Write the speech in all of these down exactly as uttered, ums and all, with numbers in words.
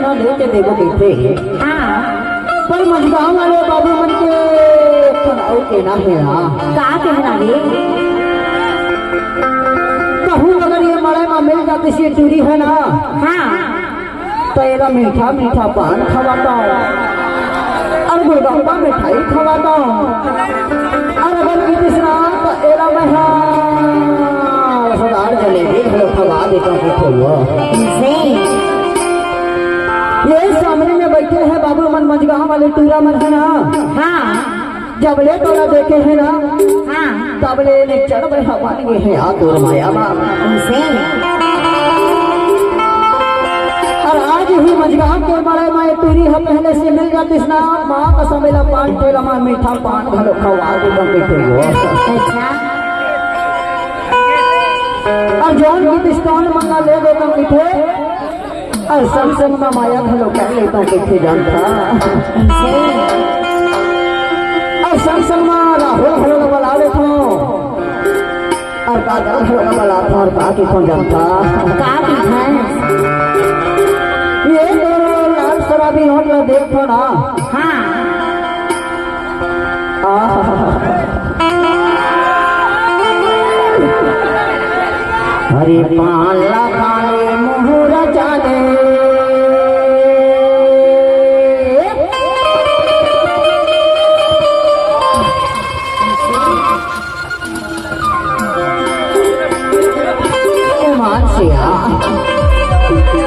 ना लेके देबो कहिथे। हाँ। पर मझगांव वाले बाबू मन के एक ठन अउ कहना हे ना। का कहना हे? कहूँ अगर ये मड़ई मा मिल जातिस ये टूरी हे ना, हाँ। त एला मीठा मीठा पान खवाता, अउ गुलगप्पा मिठाई खवाता, अउ अगर कहितिस ना त एला मैं हा रसदार जलेबी घलो खवा देतंव कहिथे वो। से ये सामने में बइठे हे बाबू मन, मझगांव वाले टूरा मन हे ना। हाँ। जब ले तोला देखे हे ना, हाँ। तब ले निच्चट बइठा बन गे हे यार तोर मया मा। से अउ आज ही मझगांव के मड़ई मा ये टूरी ह पहले से मिल जातिस ना, माँ कसम एला पान ठेला मा मीठा पान घलो खवा देतंव कहिथे वो। अच्छा। अउ जौन कहितिस तौन मन ला ले देतंव कहिथे। अउ संग संग मा मया घलो कर लेतंव कहिथे जानथा। अउ संग संग मा राहुल घलो ला बला लेथंव। अउ काजल घलो ला बलाथंव अउ का कहिथंव जानथा। का कहिथंव? ये तोर लाल शराबी होठ ला देखथंव ना। हाँ। आहा। अरे पान ला खाले मुहूरा चाले। मान से आ।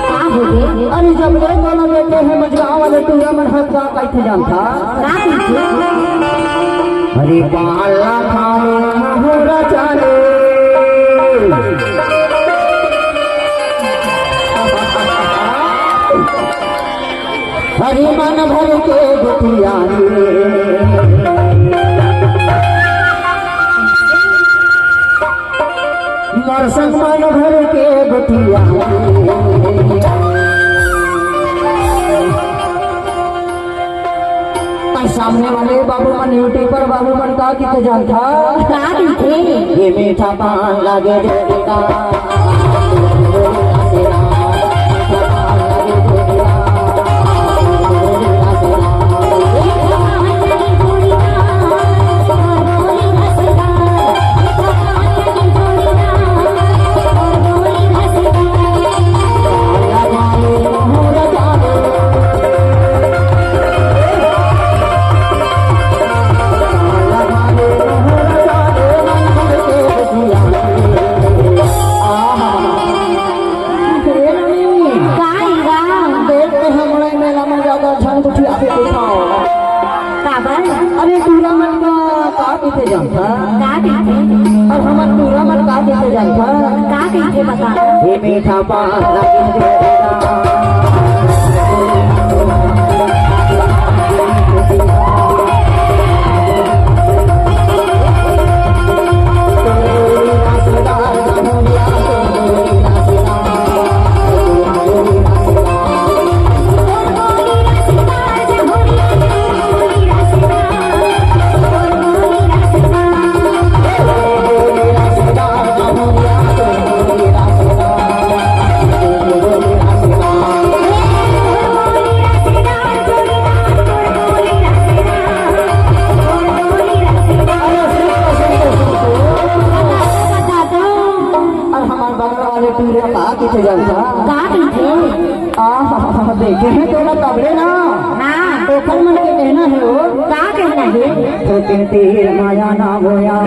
का होगे? अरे जब ले मोला लेके हे मझगांव वाले टूरा मन ह का कहिथे जानथा? का कहिथे? अरे पान ला खाले मुहूरा चाले। हरि मन भर के गोठियानी, मोर संग मन भर के गोठियानी। अउ सामने वाले बाबू मन, YouTuber बाबू मन का कहिथे जानथा? का कहिथे? ये मीठा पान लागे जोरदार। काबर? अरे टूरा मन का का कहिथे जानथा? का कहिथे? अउ हमर टूरा मन का कहिथे जानथा? का कहिथे बता। ये मीठा पान लगे। अउ हमार बगल वाले टूरा का कहिथे जानथा? का कहिथे? आहा, देखे हे तोला तबले ना। हाँ। ओखर मन के कहना हे वो। का कहना हे? तो कहते माया ना होया।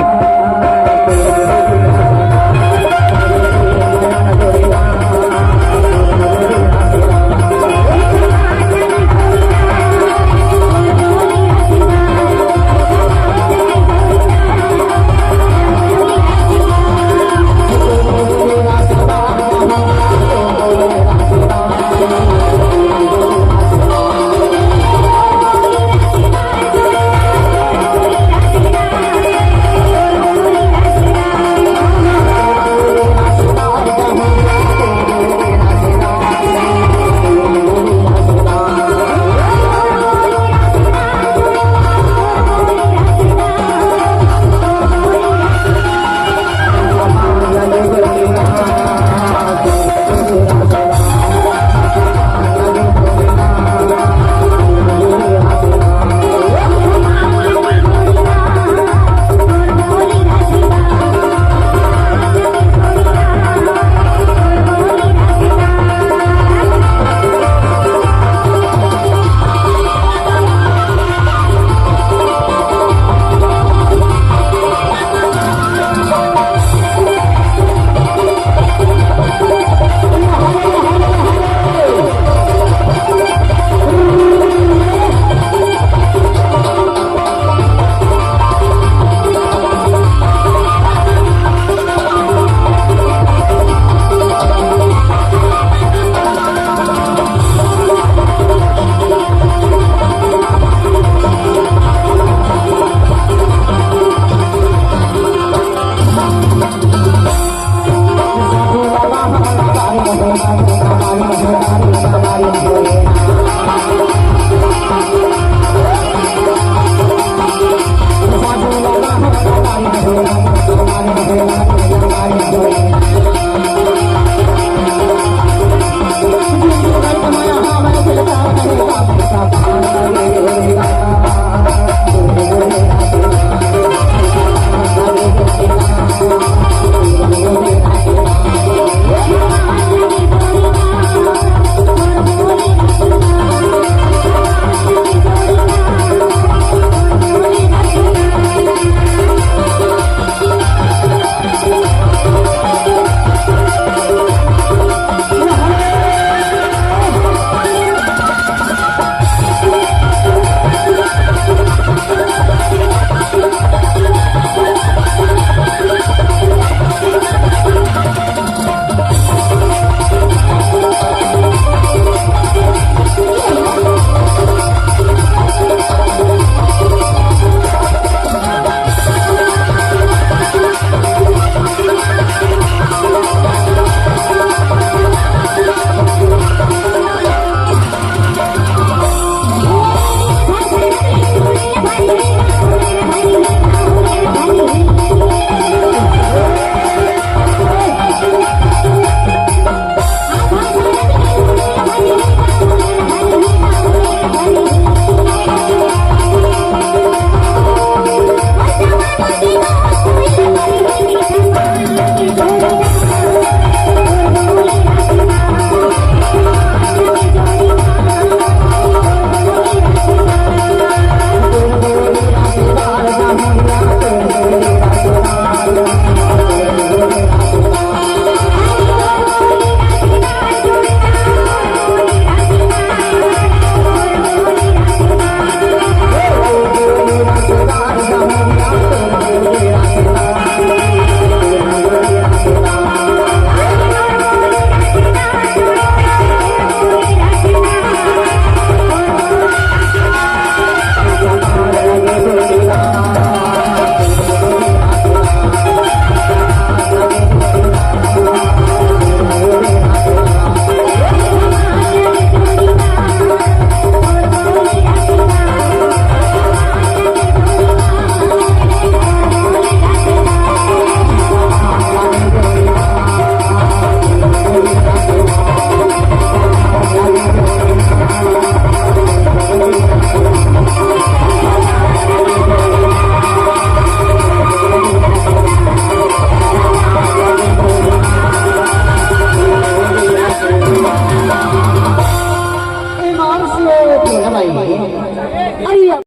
अरे